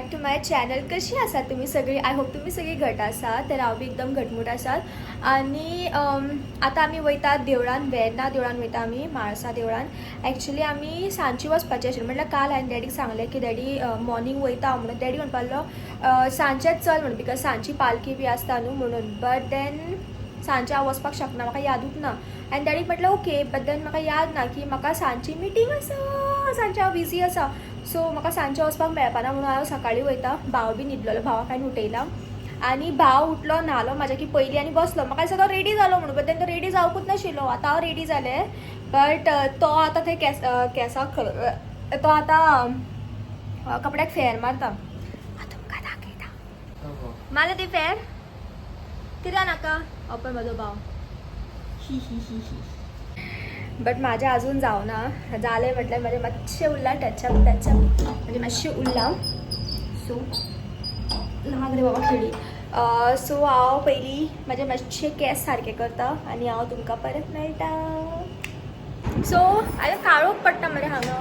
Back to my channel. कशी आसात तुमी सगळी? I hope तुमी सगळी घट आसात. तर हांव बी एकदम घटमूट आसात. आनी आतां आमी वयतात देवळान, वेर्ना देवळान वयता आमी, म्हाळसा देवळान. एक्चुली आमी सांजची वचपाची आशिल्ली, म्हटल्यार काल हांवें डॅडीक सांगलें की डॅडी मॉर्निंग वयता हांव म्हणून. डॅडी म्हणपाक लागलो सांजचेच चल म्हणून, because सांजची पालखी बी आसता न्हू म्हणून. बट then सांजचें हांव वचपाक शकना, म्हाका यादूच ना. आनी डॅडीक म्हटलें ओके, बट then म्हाका याद ना की म्हाका सांजची मिटींग आसा, सांजचें हांव बिजी आसा, सो म्हाका सांजचें वचपाक मेळपाना म्हणून हांव सकाळीं वयता. भाव बी न्हिदलेलो, भावाक हांवें उठयला आनी भाव उठलो, न्हालो म्हाज्या की पयलीं आनी बसलो. म्हाका दिसता तो रेडी जालो म्हणून, बट then तो रेडी जावकूच नाशिल्लो. आतां हांव रेडी जालें, बट तो आतां थंय केस केसाक तो आतां कपड्याक फेर मारता. हांव तुमकां दाखयता. मारले ती फेर कित्याक नाका. हो पळय म्हजो भाव, ही ही ही ही. बट म्हाजें अजून जावना जालें, म्हटल्यार म्हाजें मातशें उरलां, टचअप टचअप म्हणजे मातशें उरलां. सो नाक रे बाबा खेळी. सो हांव पयलीं म्हाजे मातशे केंस सारके करता आनी हांव तुमकां परत मेळटा. सो आतां काळोख पडटा मरे हांगा,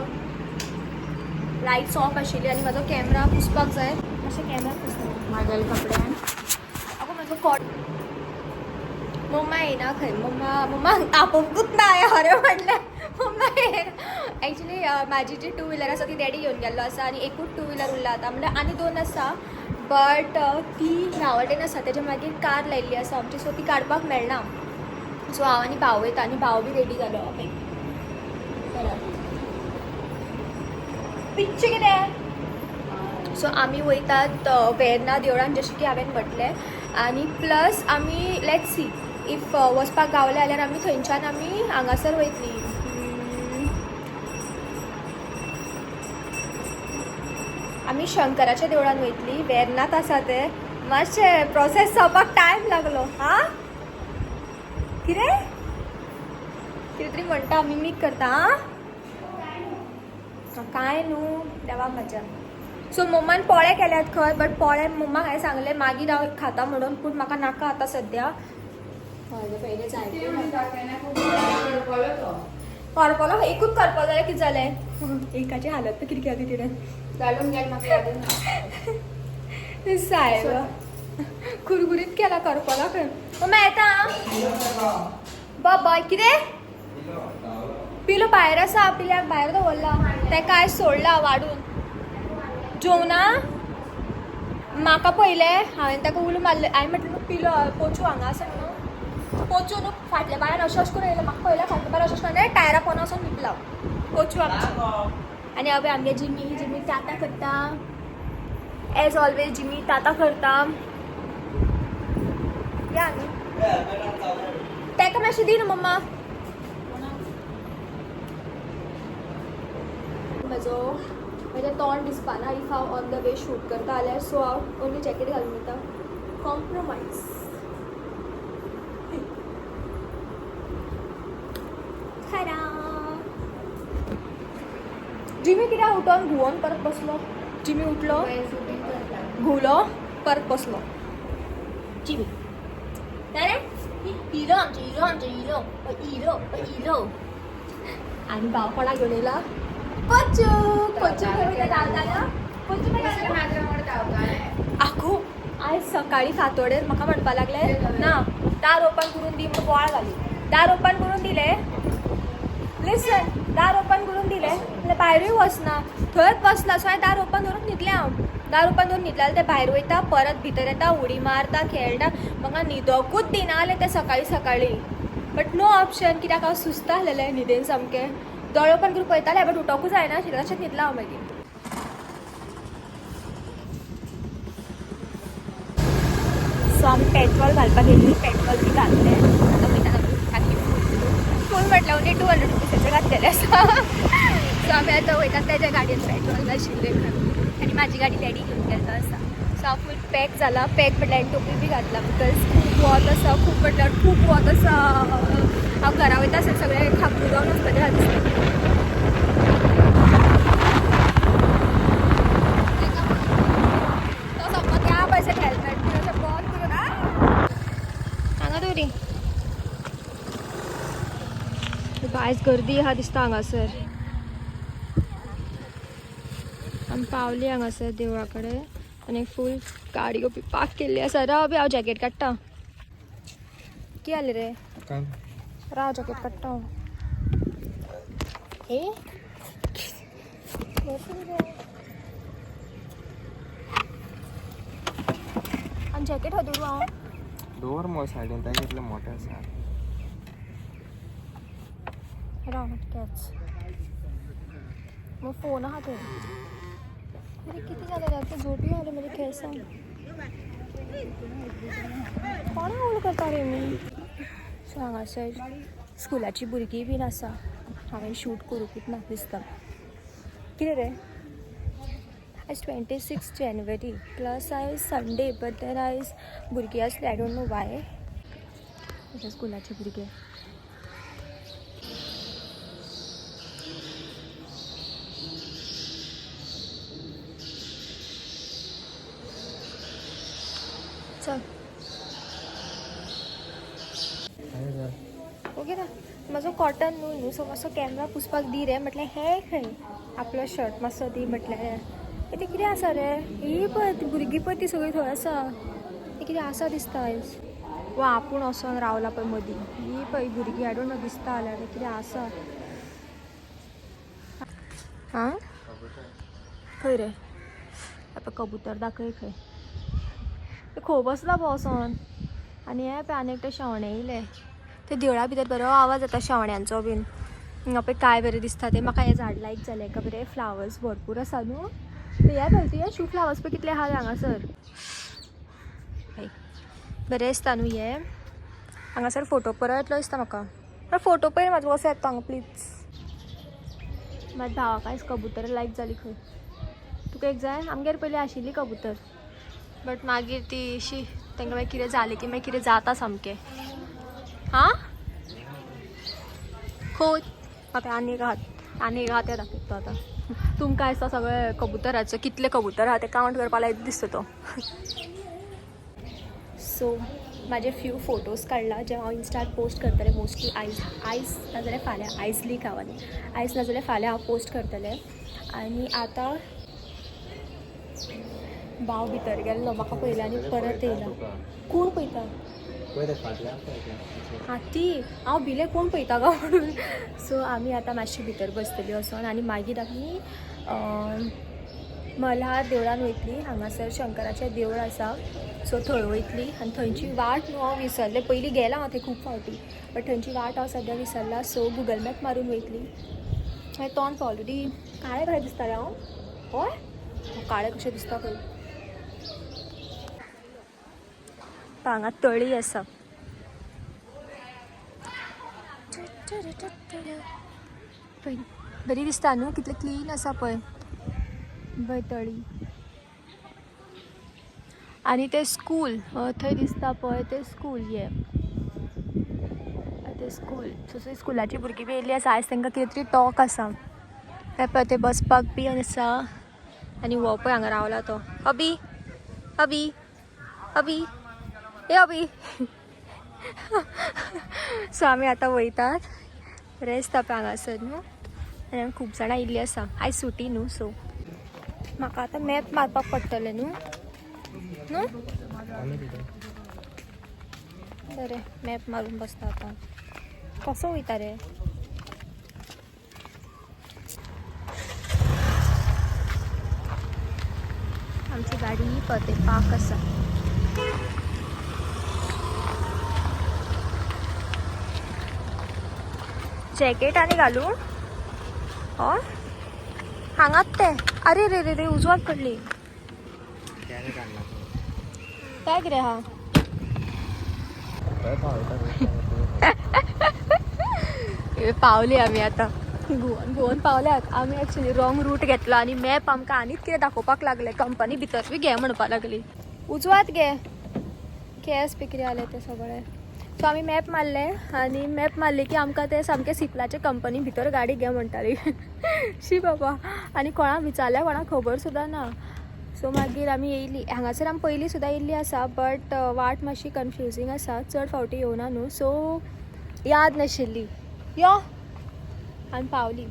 लायट्स ऑफ आशिल्ली आनी म्हाजो कॅमरा पुसपाक जाय. मातशें कॅमरा पुसता म्हाज्या कपड्यान. अगो म्हाजो कॉट. मम्मा येना खंय? मम्मा मम्मा आपोवंकूच ना खरें म्हणल्यार मम्मा येना. एक्चुली म्हाजी जी टू व्हिलर आसा ती डॅडी घेवन गेल्लो आसा आनी एकूच टू व्हिलर उरला आतां, म्हणल्यार आनी दोन आसा बट ती ह्या वाटेन आसा, तेज्या मागीर कार लायिल्ली आसा आमची, सो ती काडपाक मेळना. सो हांव आनी भाव वयता आनी भाव बी रेडी जालो. बरें पिच्चे कितें. सो आमी वयतात वेर्ना देवळान, जशें की हांवें म्हटलें. आनी प्लस आमी let's see if वचपाक गावले जाल्यार आमी थंयच्यान आमी हांगासर वयतली. आमी शंकराच्या देवळान वयतली, वेर्नात आसा ते. मातशें प्रोसेस जावपाक टायम लागलो. हां कितें कितें तरी म्हणटा, मिमीक करता. आं काय न्हू देवा म्हज्या. सो मम्मान पोळे केल्यात खंय, बट पोळे मम्माक हांवें सांगलें मागीर हांव खाता म्हणून, पूण म्हाका नाका आतां सद्या. पयलें जाय करपलो, एकूच करपलो जाल्यार कितें जालें? एकाची हालत कितें केली तिणें. घालून गेल, म्हाका यादूच ना. सायबा, कुरकुरीत केला करपलो खंय. मम्मा येता. बाय. कितें पिलो भायर आसा, पिल्याक भायर दवरला, तेका आयज सोडला वाडून. जेवना म्हाका पयलें हांवें ताका उलो मारलें. हांवें म्हटलें न्हू पिलो पोचू हांगा आसा म्हणून, पोचू न्हू फाटल्या पांयान अशें अशें करून येयलें. म्हाका पयलें फाटल्या पांयान अशें अशें करून टायरा पोना वचोन लिपला पोचू आमचें. आनी हांवें आमगे जिमी, जिमी ताता करता, एज ऑलवेज जिमी ताता करता. या न्हू ताका मातशें दी न्हू मम्मा. म्हजो म्हजें तोंड दिसपाना if हांव ऑन the way shoot करता जाल्यार, सो हांव ओन्ली जॅकेट घालून वयता. कॉम्प्रोमायज खरा. जिमी कित्याक उठोन घुंवोन परत बसलो? जिमी उठलो, घुंवलो, परत बसलो. जिमी अरे हिरो, आमचो हिरो, आमचो हिरो, हिरो हिरो. आनी भाव कोणाक घेवन येयला? पोचू. पोचू खंय वयता? पोचू खंय गावता? आगो आयज सकाळी फांतोडेर म्हाका म्हणपाक लागले ना दार ओपन करून दी म्हणून बोवाळ घाली. दार ओपन करून दिले, लिसन, दार ओपन करून दिले म्हणल्यार भायरूय वचना, थंयच बसला. सो हांवें दार ओपन दवरून न्हिदलें. हांव दार ओपन दवरून न्हिदलें जाल्यार तें भायर वयता, परत भितर येता, उडी मारता, खेळटा. म्हाका न्हिदोकूच दिना जालें तें सकाळीं सकाळीं. बट नो ऑप्शन, कित्याक हांव सुस्त आसलेलें न्हिदेन सामकें. दोळे ओपन करून पळयतालें बट उठोकूच जायना आशिल्लें, तशेंच न्हिदलां हांव मागीर. सो आमी पेट्रोल घालपाक गेल्ली, पेट्रोल बी घातलें. आतां वयता आमी टाकी फूल फूल म्हटल्यार ओन्ली 200 रुपीसाचें घातलेलें आसा. सो आमी आतां वयता तेज्या गाडयेन पेट्रोल नाशिल्लें आनी म्हाजी गाडी डॅडी घेवन गेल्लो आसा. सो हांव फूल पॅक जाला. पॅक म्हटल्यार हांवें टोपी बी घातला because खूब वत आसा, खूब म्हटल्यार खूब वत आसा. हांव घरा वयता आसतना सगळें खाकू जावन वचपाचें आसा. तो सोंपो त्या भशेन हेल्मेट बीन अशें बंद करून हांगा दवरी. आयज गर्दी आहा दिसता हांगासर. पावली हांगासर देवळा कडेन आनी फूल गाडयो बी पार्क केल्ली आसा. राव बी, हांव जॅकेट काडटा. कितें जालें रे? काय? राव, जॅकेट काडटा हांव. ए बरें रे. आनी जॅकेट खंय दवरूं हांव? दवर मगो सायडीन, ताका कितले मोठे आसा. राव कॅच मग फोन आहा थंय. अरे कितें जालें रे? आतां जोटी आले म्हजे केंसांक. कोणा उलो करता रे मी? सो हांगासर स्कुलाची भुरगीं बीन आसा. हांवें शूट करूंकूच ना दिसता. कितें रे? आयज 26 जानेवारी, प्लस आयज संडे, बट then आयज भुरगीं आसली. I don't know Y. अशे स्कुलाचे भुरगे. चल. ओके ना, म्हजो कॉटन न्हू न्हू, सो मातसो कॅमरा पुसपाक दी रे. म्हटलें हें खंय आपलो शर्ट मातसो दी म्हटलें. ए तें कितें आसा रे? ही पळय ती भुरगीं पळय, ती सगळीं थंय आसा. तें कितें आसा दिसता आयज. वा आपूण वचोन रावला पळय मदीं. ही पळय भुरगीं, I don't know, दिसता जाल्यार तें कितें आसा. आं, खंय रे? आतां कबूतर दाखय खंय. ते खंय बसला पळय वचोन. आनी हे पळय आनी एकटे शेवणें येयलें. ते देवळा भितर बरो आवाज येता शेवण्यांचो बीन. हांगा पळय काय बरें दिसता तें. म्हाका हें झाड लायक जालें का. बरें फ्लावर्स भरपूर आसा न्हू ते. हे पळय, तुवें शू फ्लावर्स पळय कितले आहा हांगासर. पळय बरें दिसता न्हू हें. हांगासर फोटो परत येतलो दिसता म्हाका. फोटो पळय म्हाजो कसो येता हांगा प्लीज. म्हाज्या भावाक आयज कबूतर लायक जाली खंय. तुका एक जाय? आमगेर पयलीं आशिल्ली कबूतर, बट मागीर ती शी, तांकां मागीर कितें जालें की मागीर कितें जाता सामकें. हां, खंय आतां आनी एक आहात, आनी एक आहा तें दाखयता आतां तुमकां. दिसता सगळे कबुतराचो कितले कबूतर आहा ते कावंट करपा लायक दिसता तो. सो म्हाजे फ्यू फोटोज काडला जे हांव इन्स्टार पोस्ट करतलें मोस्टली आयज. आयज नाजाल्यार फाल्यां. आयज लीक हांव आनी आयज नाजाल्यार फाल्यां हांव पोस्ट करतलें. आनी आतां भाव भितर गेल्लो म्हाका पळयला आनी परत येयला. कोण पळयता? पळय फाटल्यान पळय. हां, ती हांव भिलें कोण पळयता काय म्हणून. सो आमी आतां मातशी भितर बसतली वचोन आनी मागीर आमी मल्हार देवळान वयतली. हांगासर शंकराचें देवूळ आसा, सो थंय वयतली. आनी थंयची वाट न्हू हांव विसरलें. पयलीं गेलां हांव थंय खूब फावटी, बट थंयची वाट हांव सद्या विसरला. सो गुगल मॅप मारून वयतली. मागीर तोंड ऑलरेडी काळें कशें दिसता रे हांव? हय, काळें कशें दिसता खंय. हांगा तळी आसा. पळय बरी दिसता न्हू, कितलें क्लीन आसा पळय. पळय तळी आनी तें स्कूल थंय दिसता पळय, तें स्कूल. ये तें स्कूल. सो थंय स्कुलाची भुरगीं बी येयल्ली आसा. आयज तांकां कितें तरी टॉक आसा. हें पळय, ते बसपाक बी आसा. आनी हो पळय हांगा रावला तो. अबी, अबी, अबी, ए अबी. सो आमी आतां वयतात. बरें दिसता पळय हांगासर न्हू. आनी हांगा खूब जाणां येयल्लीं आसा. आयज सुटी न्हू. सो म्हाका आतां मॅप मारपाक पडटलें न्हू न्हू. आनी कितें? बरें, मॅप मारून बसता आतां. कसो वयता रे? आमची गाडी पळय ते पार्क आसा. जॅकेट आनी घालूं? हय, हांगात ते. अरे रे रे रे, उजवाड पडली. कॅरे काडला. काय कितें आहा? पळय पावयता. हे पावली आमी आतां. गोवन गोवन पावल्यात आमी. एक्चुली रॉंग रूट घेतला आनी मॅप आमकां आनीक कितें दाखोवपाक लागले. कंपनी भितर बी घे म्हणपाक लागली. उजवात घे, केस बी कितें जालें तें सगळें. सो आमी मॅप मारले आनी मॅप मारले की आमकां ते सामकें सिपलाचे कंपनी भितर गाडी घे म्हणटाली. शी बाबा. आनी कोणाक विचारल्यार कोणाक खबर सुद्दां ना. सो मागीर आमी येयली हांगासर. आमी पयलीं सुद्दां येयल्ली आसा, बट वाट मातशी कन्फ्युजींग आसा. चड फावटी येवना न्हू, सो याद नाशिल्ली. यो, आमी पावली.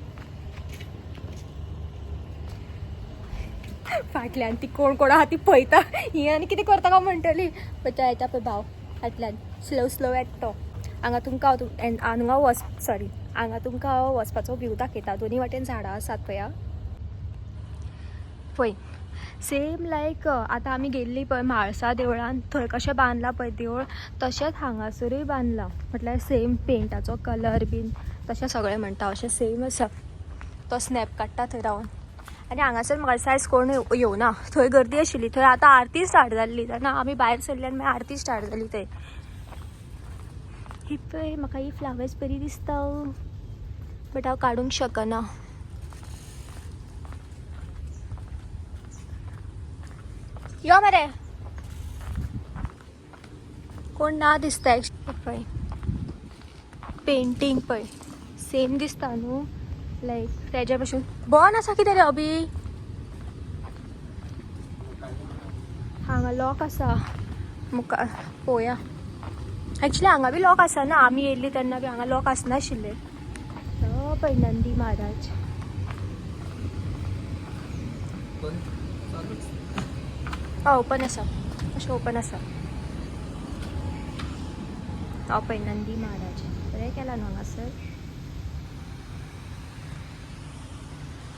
फाटल्यान ती कोण कोण आहा ती पळयता ही आनी कितें करता काय म्हणटली. पळय तो येता पळय भाव फाटल्यान स्लो स्लो येता तो. हांगा तुमकां हांव हांगा वच सॉरी हांगा तुमकां हांव वचपाचो व्यू दाखयता. दोनी वाटेन झाडां आसात पळया. पळय सेम लायक आतां आमी गेल्ली पळय म्हाळसा देवळान, थंय कशें बांदलां पळय देवूळ तशेंच हांगासरूय बांदलां. म्हटल्यार सेम पेंटाचो कलर बीन तशें सगळें म्हणटा अशें सेम आसा. तो स्नॅप काडटा थंय रावन. आनी हांगासर म्हाका दिसता आयज कोण येवना, थंय गर्दी आशिल्ली. थंय आतां आरती स्टार्ट जाल्ली तेन्ना आमी भायर सरले आनी मागीर आरती स्टार्ट जाली थंय. ही पळय म्हाका ही फ्लावर्स बरी दिसता बट हांव काडूंक शकना. यो मरे, कोण ना दिसता. पळय पेंटींग पळय सेम दिसता न्हू लायक तेज्या भशेन. बन आसा कितें रे अभी? हांगा लॉक आसा मुखार पळोवया. एक्चुली हांगा बी लॉक आसा ना, आमी येयल्ली तेन्ना बी हांगा लॉक आसनाशिल्ले. पळय नंदी महाराज. हय ओपन आसा, अशें ओपन आसा. हय पळय नंदी महाराज बरें केलां न्हू हांगासर.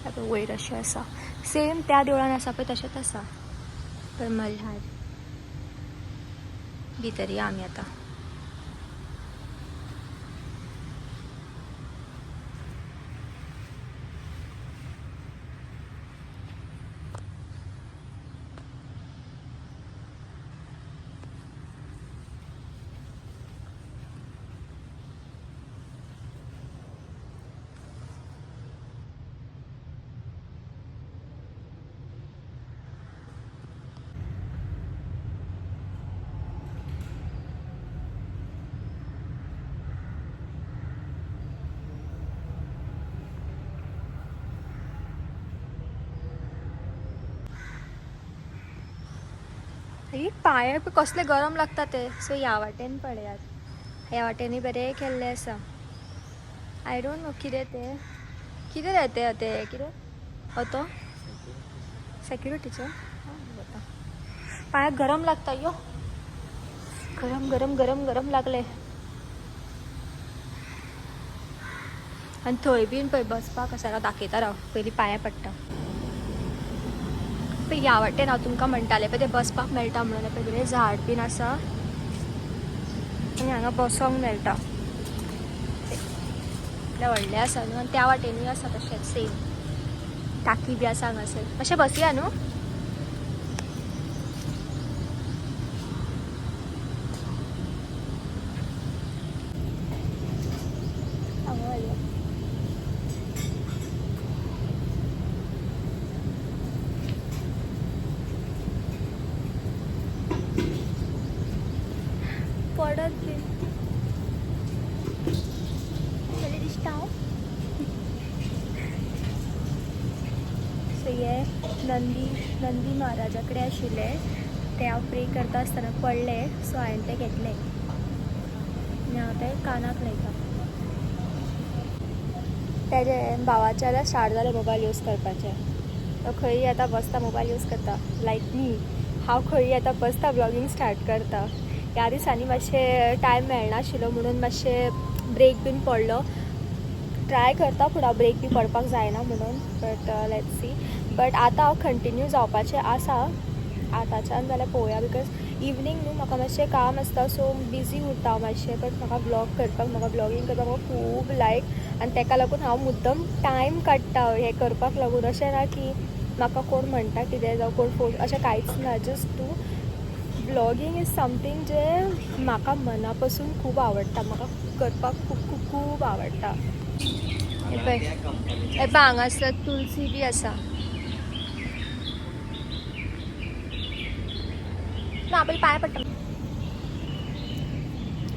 पळय वयर अशें आसा सेम त्या देवळान आसा पळय तशेंच आसा. पळय मल्हार भितर या आमी आतां. ही पांय कसले गरम लागता ते. सो ह्या वाटेन पळयात, ह्या वाटेनूय बरें केल्लें आसा. I don't know कितें तें, कितें रे तें तें कितें तो सेक्युरिटीचो. पांयाक गरम लागता यो, गरम गरम गरम गरम लागले. आनी थंय बीन पळय बसपाक आसा, दाखयता राव पयलीं पांया पडटा. पळय ह्या वाटेन हांव तुमकां म्हणटालें पळय तें बसपाक मेळटा म्हणून. पळय बरें झाड बीन आसा आनी हांगा बसोंक मेळटा. इतलें व्हडलें आसा न्हू. आनी त्या वाटेनूय आसा तशेंच सेम, टाकी बी आसा हांगासर. मातशें बसया न्हू. हांगा घालया. पडत बीन बरें दिसता हांव. सो हे नंदी नंदी महाराजा कडेन आशिल्ले ते हांव प्रे करता आसतना पडले, सो हांवें ते घेतले आनी हांव ते कानाक लायता. तेजे भावाचे आतां स्टार्ट जालें मोबायल यूज करपाचें. तो खंय आतां बसता मोबायल यूज करता लायक मी. हांव खंय आतां बसता ब्लॉगींग स्टार्ट करता. ह्या दिसांनी मातशें टायम मेळनाशिल्लो म्हणून मातशें ब्रेक बीन पडलो. ट्राय करता पूण हांव ब्रेक बी पडपाक जायना म्हणून, बट let's see. But आतां हांव कंटिन्यू जावपाचें आसा आतांच्यान जाल्यार पळोवया, because evening न्हू म्हाका मातशें काम आसता, सो बिजी उरता हांव मातशें. बट म्हाका ब्लॉग करपाक, म्हाका ब्लॉगींग करपाक म्हाका खूब लायक आनी तेका लागून हांव मुद्दम टायम काडटा हें करपाक लागून. अशें ना की म्हाका कोण म्हणटा कितें जावं कोण फोर्स, अशें कांयच ना. जस्ट तूं ब्लॉगींग is something जें म्हाका मना पसून खूब आवडटा, म्हाका करपाक खूब खूब खूब आवडटा. हे पळय हे पळय हांगासर तुलसी बी आसा. ना पयलीं पांय पडटा.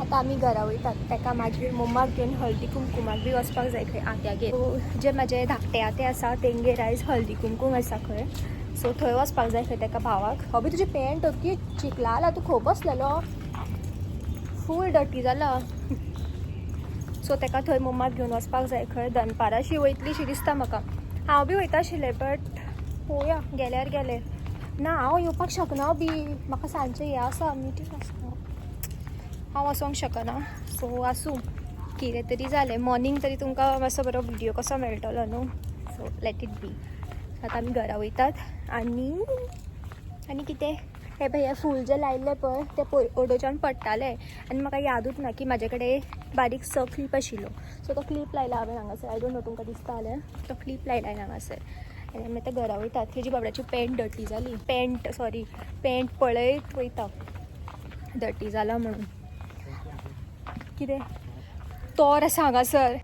आतां आमी घरा वयतात, तेका मागीर मम्माक घेवन हळदी कुमकुमाक बी वचपाक जाय खंय आत्यागेर. जे म्हाजे धाकटे आते आसा तेंगेर आयज हळदी कुमकूम आसा खंय, सो थंय वचपाक जाय खंय तेका भावाक. अबे तुजी पॅन्ट अख्खी चिखला तूं खंय बसलेलो, फूल डटी जाला. सो तेका थंय मम्माक घेवन वचपाक जाय खंय. दनपारां शी वयतली शी दिसता म्हाका. हांव बी वयता आशिल्लें बट पळोवया गेल्यार गेलें. ना हांव येवपाक शकना बी म्हाका सांजचें हें आसा, मिटींग आसा, हांव वचोंक शकना. सो आसूं, कितें तरी जालें, मॉर्निंग तरी तुमकां मातसो बरो व्हिडियो कसो मेळटलो न्हू. So let it be. आतां आमी घरा वयतात. आनी आनी कितें, हे पळय, हे फूल जें लायिल्लें पळय तें पळय ओडोच्यान पडटालें आनी म्हाका यादूच ना की म्हाजे कडेन बारीकसो क्लिप आशिल्लो. सो तो क्लिप लायला हांवें हांगासर. I don't know तुमकां दिसता जाल्यार, तो क्लिप लायला हांवें हांगासर. आनी आमी आतां घरा वयतात. तेजी बाबड्याची पॅन्ट डर्टी जाली, पॅन्ट सॉरी पॅन्ट पळयत वयता, डर्टी जाला म्हणून. कितें तोर आसा हांगासर,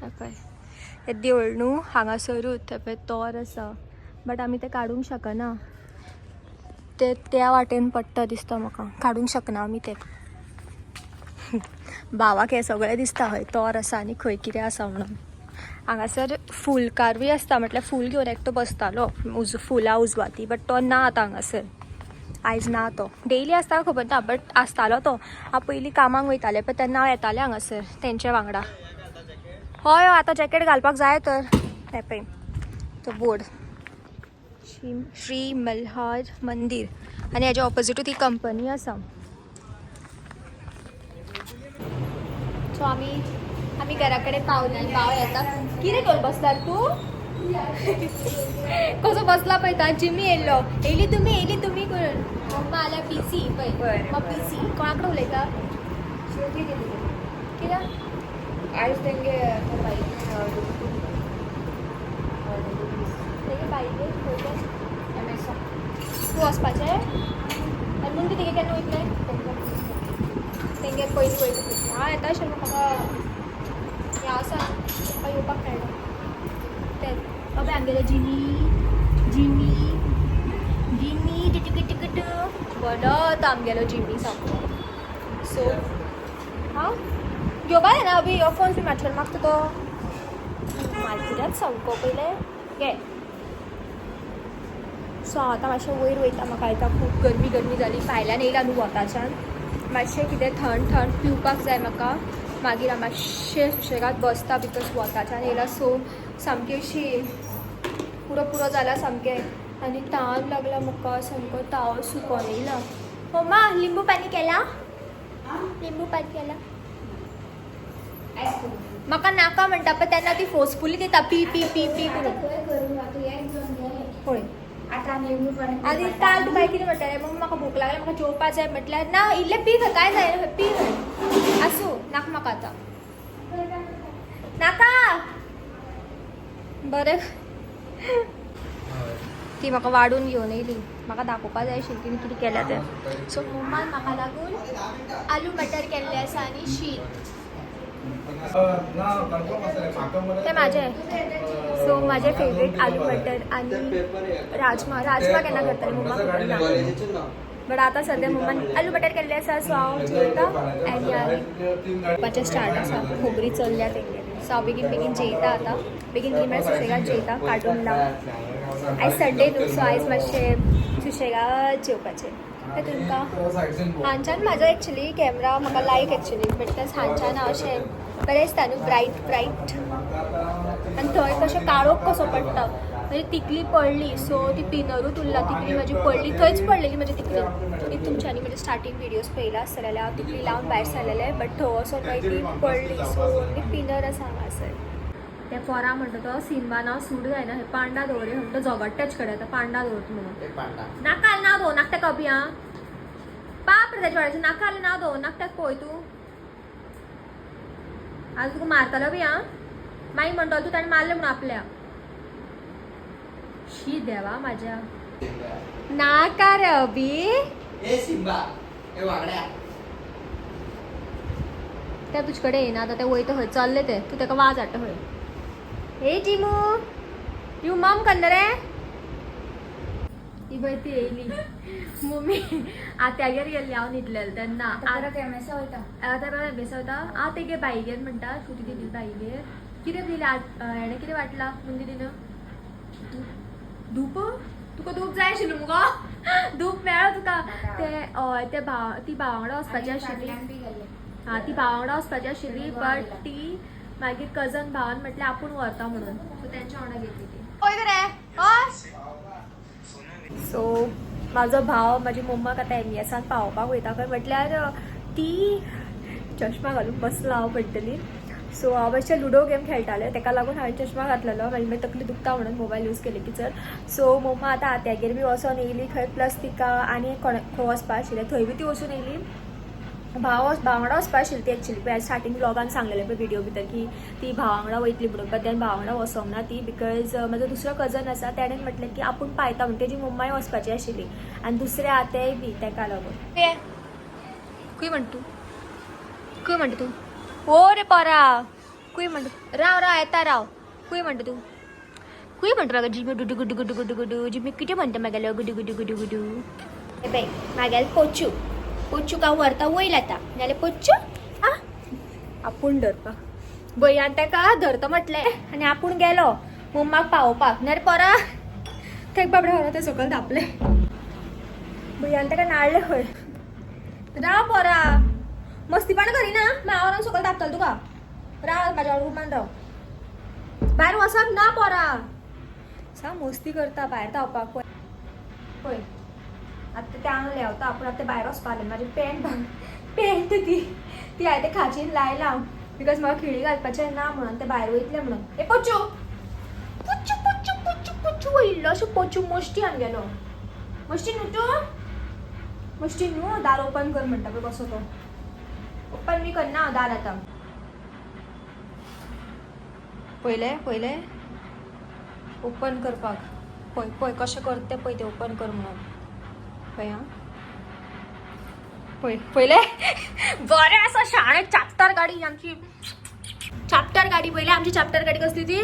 हें पळय, हें देवूळ न्हू हांगासरूच, तें पळय तोर आसा, बट आमी तें काडूंक शकना. ते त्या वाटेन पडटा दिसता म्हाका, काडूंक शकना आमी तें. भावाक हें सगळें दिसता, हय तोर आसा आनी खंय कितें आसा म्हणून. हांगासर फुलकारूय आसता, म्हटल्यार फूल घेवन एकटो बसतालो, उज फुलां उजवाती, बट तो ना आतां हांगासर, आयज ना तो. डेली आसता खबर ना, बट आसतालो तो. हांव पयलीं कामाक वयतालें पळय तेन्ना हांव येतालें हांगासर तेंच्या वांगडा. हय हय, आतां जॅकेट घालपाक जाय तर. हें पळय तो बोर्ड, श्री श्री मल्हार मंदीर, आनी हेज्या ऑपोजिटूच ती कंपनी आसा. सो आमी आमी घरा कडेन पावली. भाव येता. कितें करून बसला तूं? कसो बसला पळयता. जिमी येयल्लो, येयली तुमी, येयली तुमी करून. मम्मा आल्या बिजी पळय. बरें, मम्मा बिजी. कोणा कडेन उलयता? कित्याक? आयज तेंगे बाईक तेगे बाईगेर खंय तें? M S. तूं वचपाचें आनी म्हूण तूं तेगे केन्ना वयतलें? तेंगेर पयलीं वयता. हांव येता आशिल्लें, म्हाका हें आसा, म्हाका येवपाक मेळना तें. अबे आमगेलो Jimmy Jimmy Jimmy Titu Titu बरो तो आमगेलो जिमी सामको. सो हांव घेवपा जायना अभी इयरफोन्स बी मातशें मागता तो मालकिऱ्यात सामको पयलें घे. सो हांव आतां मातशें वयर वयता. म्हाका आतां खूब गरमी गरमी जाली, भायल्यान येयला न्हू वताच्यान. मातशें कितें थंड थंड पिवपाक जाय म्हाका. मागीर हांव मातशें सुशेगाद बसता, because वताच्यान येयला सो सामकी अशी पुरो पुरो जाला सामकें आनी तान लागला म्हाका, सामको ताव सुकोन येयला. मम्मा, लिंबू पाणी केला? लिंबू पाणी केला? म्हाका नाका म्हणटा, पण तेन्ना ती फोर्सफुली दिता, पी पी पी पी करून. पळय. आतां आमी लिंबू पाणी. आनी काल तुका कितें म्हणटालें? मम्मी म्हाका भूक लागल्या, म्हाका जेवपा जाय. म्हटल्यार ना, इल्लें पी खंय, काय जायना, पी खंय. आसूं, नाका म्हाका आतां, नाका. बरें, ती म्हाका वाडून घेवन येयली. म्हाका दाखोवपा जाय आशिल्लें तिणें कितें केलें तें. सो मम्मान म्हाका लागून आलू मटर केल्लें आसा आनी शीत ते म्हाजें. सो म्हाजें फेवरेट आलू मटर आनी राजमा. राजमा केन्ना करतले मम्मा खबर ना, बट आतां सद्या मम्मान आलू मटर केल्ले आसा. सो हांव जेवता आनी जेवपाचें स्टार्ट आसा. खबरी चल्ल्या तेंगेर. सो हांव बेगीन बेगीन जेयता आतां, बेगीन बेगीन म्हळ्यार सुशेगाद जेयता कार्टून लावन. आयज संडे न्हू, सो आयज मातशें सुशेगाद जेवपाचें. तें तुमकां हांच्यान म्हाजो एक्चुली कॅमरा म्हाका लायक एक्चुली, बट तें हांच्यान हांव अशें बरें दिसता न्हू, ब्रायट ब्रायट. आनी थंय कशें काळोख कसो पडटा. म्हणजे तिकली पडली, सो ती पिनरूच उरला. तिकली म्हाजी पडली, थंयच पडलेली म्हाजी तिकली. ती तुमच्यांनी म्हणजे स्टार्टींग व्हिडियोज पळयला आसतले जाल्यार हांव तिकली लावन भायर सरलेलें, बट थंय वचोन मागीर ती पडली, सो ओन्ली पिनर आसा हांगासर. ते पोरा म्हणटा तो सिम्बा नांव सूट जायना, हे पांडा दवर म्हणटा. झगडटा कडेन आतां पांडा दवरता म्हणून. नाका नांव दवर नाका तेका अभि. आं पाप रे, तेज्या वाड्याचें नाका नांव दवर नाका तेका. पळय तूं आज तुका मारतलो बी. आं मागीर म्हणटलो तूं ताणें मारलें म्हणून आपल्या. शी देवा म्हाज्या, नाका रे अभि. ए सिम्बा, ए वागड्या. ते तुजे कडेन येना आतां, ते वयता खंय चल्ले ते. तूं ताका वाज हाडटा खंय. हे जिमू, you मम करना रे. ही पळय ती येयली. मम्मी आत्यागेर गेल्ली, हांव न्हिदलेलें तेन्ना. परत एम एस वयता. आतां परत एम एस वयता. हांव तेगे बाईगेर म्हणटा, श्रुती दिदी बाईगेर. कितें दिलें हेणें? कितें वाटलां मुंदी दिना धूप. तुका धूप जाय आशिल्लो मुगो, धूप मेळ्ळो तुका. ते हय, ते भाव ती भावा वांगडा वचपाची आशिल्ली. हा, ती भावा वांगडा वचपाची आशिल्ली, बट ती मागीर कजन भावान म्हटलें आपूण व्हरता म्हणून, सो तेंच्या वांगडा गेल्ली ती. हय रे, हय. सो म्हाजो भाव म्हाजी मम्माक आतां एमईएसान पावोवपाक वयता खंय, म्हटल्यार ती चश्मा घालून बसला हांव पडटली. सो हांव मातशें लुडो गेम खेळटालें, तेका लागून हांवें चश्मा घातलेलो. म्हाजी मागीर तकली दुखता म्हणून मोबायल यूज केली की चड. सो मम्मा आतां आत्यागेर बी वचोन येयली खंय, प्लस तिका आनी कोण खंय वचपा आशिल्लें थंय बी ती वचून येयली. भाव भावा वांगडा वचपा आशिल्ली ती एक्चुली. पळय स्टार्टींग व्लॉगान सांगलेलें पळय व्हिडिओ भितर की ती भावा वांगडा वयतली म्हणून, बट then भावा वांगडा वचोंक ना ती, because म्हाजो दुसरो कजन आसा, तेणेन म्हटलें की आपूण पायता म्हणून. तेजी मम्माय वचपाची आशिल्ली आनी दुसरे आतेय बी, तेका लागून. खंय म्हणटा तूं? खंय म्हणटा तूं? ओ रे पोरा, खंय म्हणटा? राव राव, येता राव. खंय म्हणटा तूं? खंय म्हणटा म्हाका जिमी? गुडू गुडू गुडू गुडू गुडू. जिमी कितें म्हणटा म्हागेलो? गुडू गुडू गुडू गुडू. बाय, म्हागेलो पोचू पोचू हांव व्हरता वयर आतां, नाल्यार पोचू आ आपूण धरपाक. भंयान ताका धरता म्हटलें आनी आपूण गेलो मम्माक पावोवपाक. नाल्यार पोरा तेक बाबडे व्हरो, ते सकयल धांपले. भंयान ताका नाडले खंय. राव पोरा, मस्तीपण करिना, हांव व्हरोन सकयल धांपतलो तुका. राव म्हाज्या रुमान राव, भायर वचप ना पोरा. सा मस्ती करता भायर धांवपाक. पळय पळय, आतां तें हांगा लेवता आपूण. आतां भायर वचपा. म्हाजी पॅन्ट पॅन्ट ती ती हांवें ते खाचीन लायला, because म्हाका खिळी घालपाचें ना म्हणून, ते भायर वयतले म्हणून. ए पोचू पोचू पोचू पोचू पोचू, इल्लोसो पोचू मोश्टी आमगेलो. मोश्टी न्हू तूं, मोश्टी न्हू. दार ओपन कर म्हणटा पळय कसो तो. ओपन बी करना हांव दार आतां. पयलें पयलें ओपन करपाक पळय पळय कशें करता तें पळय. तें ओपन कर म्हणून पळय. आं, पळय, पयलें बरें आसा शाणे. चाप्टर गाडी आमची, चाप्टर गाडी. पयलें आमची चाप्टर गाडी कसली ती.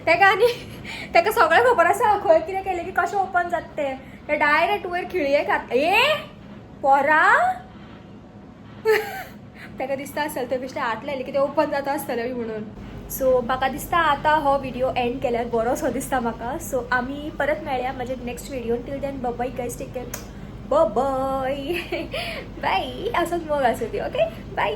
तेका आनी तेका सगळें खबर आसा, खंय कितें केलें की कशें ओपन जाता तें. ते डायरेक्ट वयर खिळये घात. ए पोरा, ताका दिसता आसतलें ते बेश्टे हात लायले की ते ओपन जाता आसतलें म्हणून. सो म्हाका दिसता आतां हो व्हिडिओ एंड केल्यार बरोसो दिसता म्हाका. सो आमी परत मेळया म्हाजे next video. Till then, bye guys, take care, bye bye. असोच मोग आसूं दी. Okay, bye.